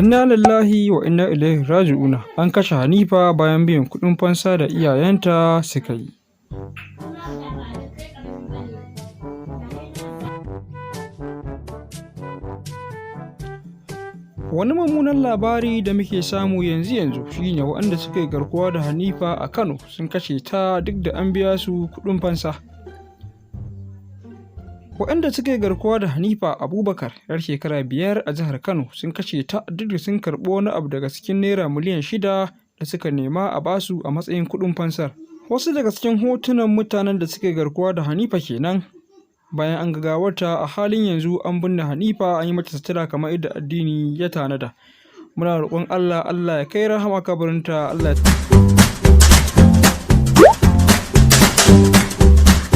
Inna lillahi wa inna ilaihi raji'una. An kashe Hanifa bayan biyan kuɗin fansa da iyayenta suka yi. Wani mummunan labari da muke samu yanzu-yanzu shine waɗanda suka yi garkuwa da Hanifa a Kano sun kashe ta duk da an biya su kuɗin fansa. Waɗanda suka yi garkuwa da Hanifa Abubakar, 'yar shekara 5 a jihar Kano, sun kashe ta duk da sun karɓi wani abu daga cikin Naira miliyan 6 da suka nema a basu a matsayin kuɗin fansar. Wasu daga cikin hotunan mutanen da suka yi garkuwa da Hanifa kenan. Bayan an ga gawarta, a halin yanzu an binne Hanifa, an yi mata sutura kamar yadda addini ya tanada. Muna roƙon Allah, Allah ya kai rahama kabarinta, Allah ya